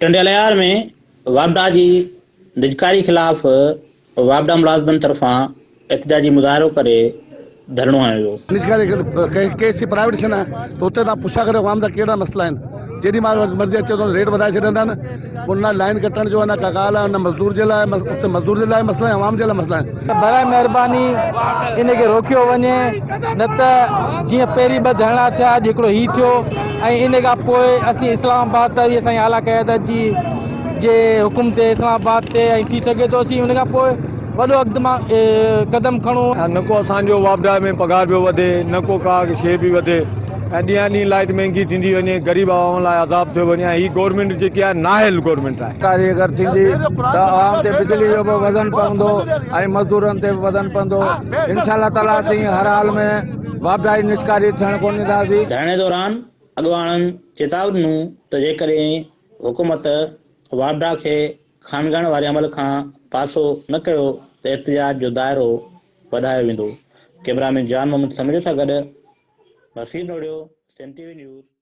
ٽنڊي الهيار ۾ واپڊا جي نجڪاري خلاف واپڊا ملازمن طرفان احتجاجي مظاهرو ڪري ڌرڻو هنيو ويو. نجڪاري ڪي سي پرائيويٽ آهي ته اتي تان پڇا ڪريو عوام جا ڪهڙا مسئلا آهن جيڏي مهل مرضي اچي ٿو ريٽ وڌائي ڇڏيندا آهن پوء نه لائن ڪٽڻ جو نه ڪا ڳالهه آهي نه مزدور جي لاء اتي مزدور جي لاء مسئلا آهن عوام جي لاء مسئلا آهن. براء مهرباني ان کي روڪيو وڃي نه ته جيئن پهرين ٻه ڌرڻا ٿيا اڄ هڪڙو هي ٿيو ۽ ان کان پوء اسين اسلام آباد تائين اسان جي اعليٰ قيادت جي جي حڪم تي اسلام آباد تي ۽ ٿي سگهي ٿو اسين ان کان پوء وڏو قدم کڻون. نه ڪو اسان جو واپڊا ۾ پگهار پيو وڌي نه ڪو ڪا شيء پئي وڌي ۽ ڏينهان ڏينهن لائيٽ مهنگي ٿيندي وڃي غريب عوام لاء عذاب ٿيو وڃي ۽ هي گورنمينٽ جيڪي آهي نااهل گورنمينٽ آهي. ڪاري اگر ٿيندي ته عوام تي بجلي جو به وزن پوندو ۽ مزدورن تي به وزن پوندو انشاء الله تعالي اسين هر حال ۾ واپڊا جي نجڪاري ٿيڻ ڪونه ڏينداسين. ڌرڻي دوران اڳواڻن چتاء ڏنو ته جيڪڏهن حڪومت واپڊا کي خانگائڻ واري عمل کان پاسو نه ڪيو ته احتجاج جو دائرو وڌايو ويندو. ڪئميرا مين جان محمد سميجو سان گڏ Naseer Nohrio, Sindh T V news.